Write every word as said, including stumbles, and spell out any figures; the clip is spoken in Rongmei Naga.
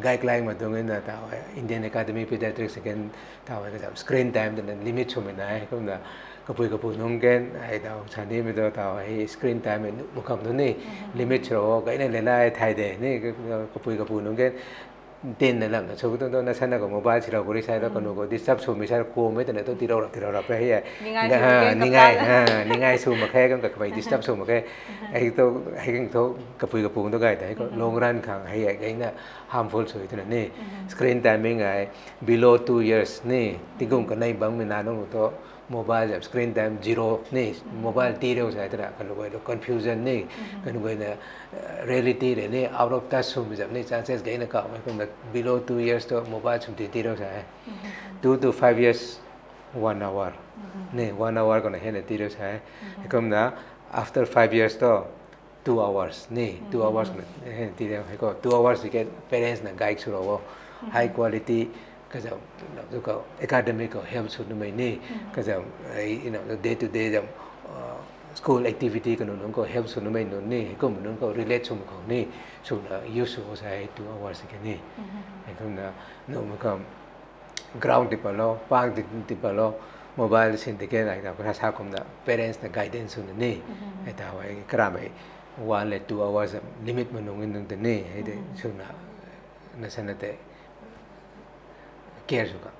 guideline ma tuang na taw hei Indian Academy Pediatrics kan taw hei kazam screen time twna limit swmei nai kumna kapui kapu nunc kan hei taw sanimei tu taw hei screen time nu makam tu ni limit sw ro gayna le nai thay de ni kapui kapu nunc kan tin na lam na sw tu tu na sana ko mobile silou kuri sai lo kanu ko disturb swmei sai kumei twna tu tirou rap tirou rap hei ningai ningai sw mak khe kam ka kamei disturb sw mak khe hei tu hei kan thu kapui kapu tu gay de hei ko long run khang hei gayna harmful sw twna ni screen timing ai below two years ni tingkum kanei bangmei na nunc tu mobile zam screen time zero ni mobile ti riu sai twna kanu ko tu confusion ni kanu ko na reality le ni out of touch swmei zam ni chances gayna kamei kumna below two years tu mobile sw ti ti riu sai two to five years one hour ni one hour kona hena ti riu sai kumna after five years tu two hours ni two hours na hei ti riu hei ko two hours ke parents na guide sw ro high quality kazam tu ko academic ko help sw numei ni kazam day to day zam school activity kanu nunc ko help sw numei nunc ni heikum nunc ko relate swmei khou ni swna use sw sai two hours ke ni heikumna numei kam ground ti palo park ti ti palo mobile sin ti ke nai ta kasa sa kumna parents na guidance swna ni hei ta hei karamei one le two hours limit ma nung nung te ni hei de swna na sana te care sw ka